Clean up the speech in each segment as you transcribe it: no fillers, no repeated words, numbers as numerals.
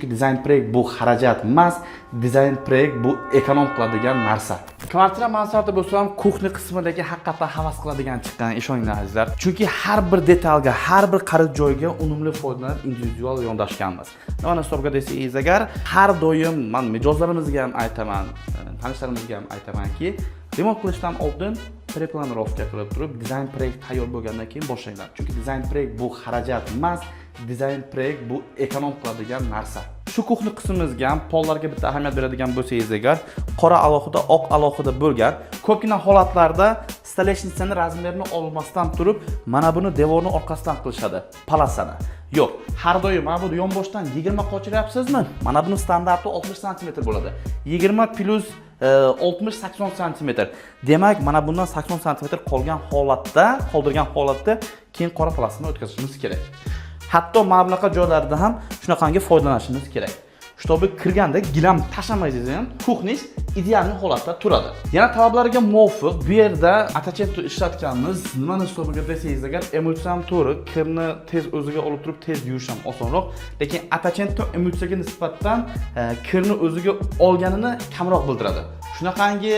Chunki dizayn proyekt bu xarajat emas, dizayn proyekt bu эконом qiladigan narsa. Kvartira mansarda bo'lsa ham, кухня qismidagi haqiqatdan havas qiladigan chiqqan, ishoninglar, azizlar. Chunki har bir detalga, har bir qarit joyga unumli foydalanib, individual yondashganmiz. Nimani hisobga desangiz agar, har doim man mijozlarimizga ham aytaman, tanishlarimizga ham aytamanki, remont qilishdan oldin предпланировка qilib turib, dizayn proyekt tayyor bo'lgandan keyin boshlanglar. Chunki dizayn proyekt bu xarajat emas, dizayn proyekt bu эконом qiladigan narsa. Shu кухня qismimizga ham, pollarga bitta ahamiyat beradigan bo'lsangiz agar, qora alohida, oq alohida bo'lgan. Ko'pgina holatlarda столешница ni размер ini olmasdan turib, mana buni devorni orqasidan qilishadi, полоса ni. Yo'q, har doim mana bu yonboshdan 20 qochiryapsizmi? Mana buni standarti 60 santimetr bo'ladi. 20 плюс 60, 80 santimetr. Demak, mana bundan 80 santimetr qolgan holatda, qoldirgan holatda keyin qora полоса ni o'tkazishimiz kerak. Hatto mana bunaqa joylarda ham shunaqangi foydalanishimiz kerak. Чтобы kirganda gilam tashlamaysiz ham, кухня ngiz идеальный holatda turadi. Yana talablarga muvofiq bu yerda Attachento ishlatganmiz. Nimani hisobiga desangiz agar, emulsiya ham to'g'ri, kirni tez o'ziga olib turib, tez yuvish ham osonroq, lekin Attachento emulsiyaga nisbatan kirni o'ziga olganini kamroq bildiradi. Shunaqangi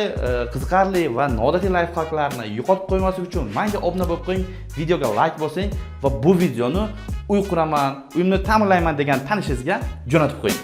qiziqarli va noodatiy лайфхак larni yo'qotib qo'ymaslik uchun menga obuna bo'lib qo'ying, videoga layk bosing va bu videoni uy quraman, uyimni ta'mirlayman degan tanishingizga jo'natib qo'ying.